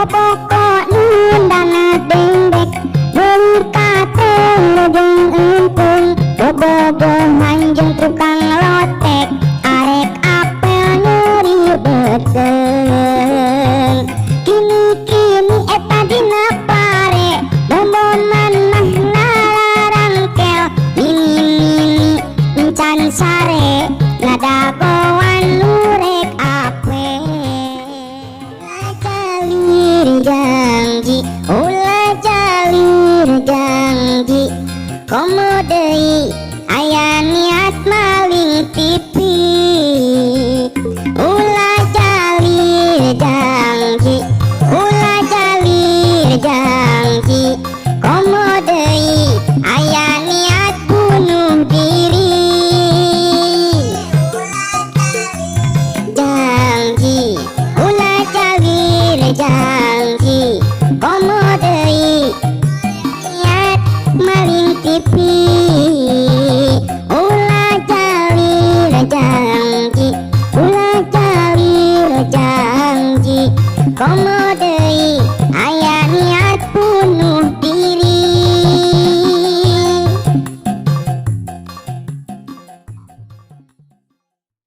Boboko nundana dengdek, beurit kateung jeung empung. Bobogohan jeung tukang lotek, arek apel nyeri beuteung. Kini-kini eta dina pare, bomboman mah ngalarangkel. Mini-mini encan sare, ngadagoan nu rek apel. Jalir janji, ulah jalir janji. Komo deui aya niat maling TV. Ulah jalir janji, ulah jalir janji. Komo deui aya niat bunuh diri. Janji, ulah jalir janji. Komo deui niat maling TV. Ulah jalir janji, ulah jalir janji. Komo